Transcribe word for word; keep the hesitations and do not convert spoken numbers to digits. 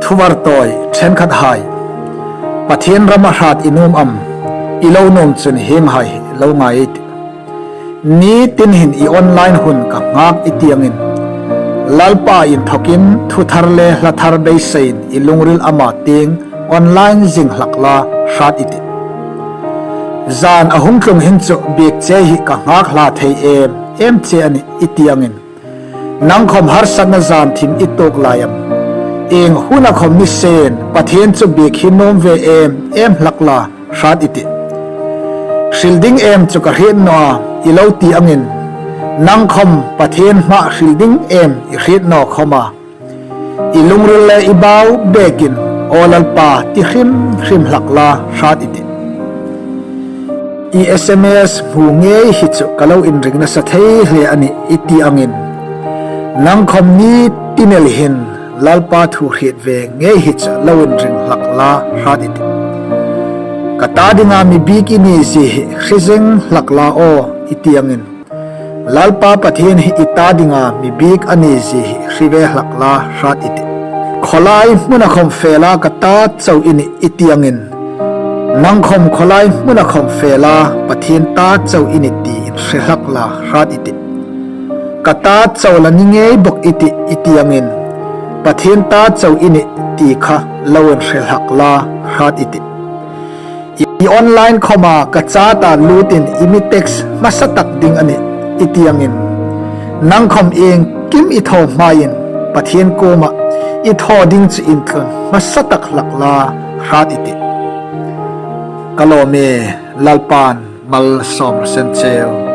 Thuvartawi ṭhenkhathai. Pathien rama hrat i nuom am? I lo nuom chun hienghai lo ngai ei tih. Ni tin hin i online hun ka nghak i ti angin, Lalpa inthokin thu thar le hla thar beiseiin i lungril ama tieng online zing hlak la hrat i tih. Zan a hung tlung hin chu biek che hi ka nghak hla thei em em che a nih i ti angin, nang khawm harsatna zan thim i tuok lai am? Ieng huna khawm nisienlakhawm Pathien chu biek hi nuom ve em em hlak la hrat i tih. Hril ding em chu ka hriet naw a, i lo ti angin, nang khawm Pathien hma hril ding em i hriet naw khawm a, i lungril le i bau bekin, Aw Lalpa, ti hrim hrim hlak la hrat i tih. I S M S hmu ngei hi chu ka lo inring nasa thei hle a nih i ti angin, nang khawm ni tin el hin Lalpa thu hriet ve ngei hi chu lo inring hlak la hrat i tih. Ka ta dinga mi bik i ni zie hi hre zing hlak la aw i ti angin, Lalpa Pathien hi i ta dinga mi bik a ni zie hi hre ve hlak la hrat i tih. Khawlai hmuna khawm fe la ka ta chau i nih i ti angin, nang khawm khawlai hmuna khawm fe la Pathien ta chau i nih tiin hre hlak la hrat i tih. Ka ta chau la ni ngei bawk i tih i ti angin, Pathien ta chau i nih ti kha lo inhre hlak la hrat i tih. I online khawma ka chata lutin i mi text hmasa tak ding a nih i ti angin, nang khawm iengkim i thaw hmain Pathien kuoma i thaw ding chu intlun hmasa tak hlak la hrat i tih. Ka lawm e, Lalpan malsawm raw se cheu.